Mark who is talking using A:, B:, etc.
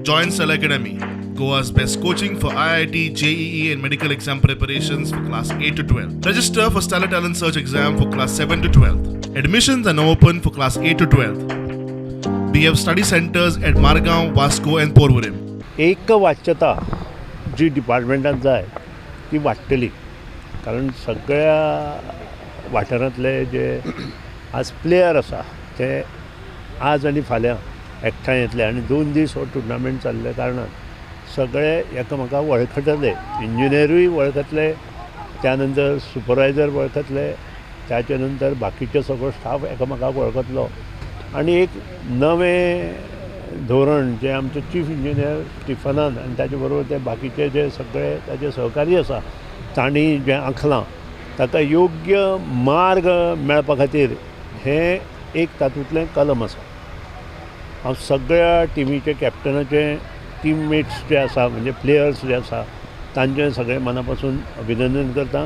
A: Join Stellar Academy, Goa's best coaching for IIT, JEE, and medical exam preparations for class 8 to 12. Register for Stellar Talent Search exam for class 7 to 12. Admissions are now open for class 8 to 12. We have study centers at Margao, Vasco, and Porvorim.
B: एक वाच्यता जी डिपार्टमेंटात जाय ती वाडटली, कारण सगळ्या वाठारांतले जे आज player आसा ते आज आनी फाल्यां एकठांय येतले आनी 2 दीस हो टुर्नामेंट चल्ल्या कारणान सगळे एकामेकाक वळखतले, इंजिनियरूय वळखतले, त्या नंतर सुपरवायझर वळखतले, ताच्या नंतर बाकीचे सगळो स्टाफ एकामेकाक वळखतलो आनी एक नवें धोरण जें आमचे चीफ इंजिनियर स्टिफनान आनी ताचे बरोबर ते बाकीचे जे सगळे ताचे सहकारी आसा तांणी जें आंखलां ताका योग्य मार्ग मेळपा खातीर हें एक तातूंतलें कलम आसा. हांव सगळ्या टिमीचे कॅप्टनाचे टिममेट्स जे आसा म्हणजे प्लेयर्स जे आसा तांचें सगळें मना पासून अभिनंदन करता.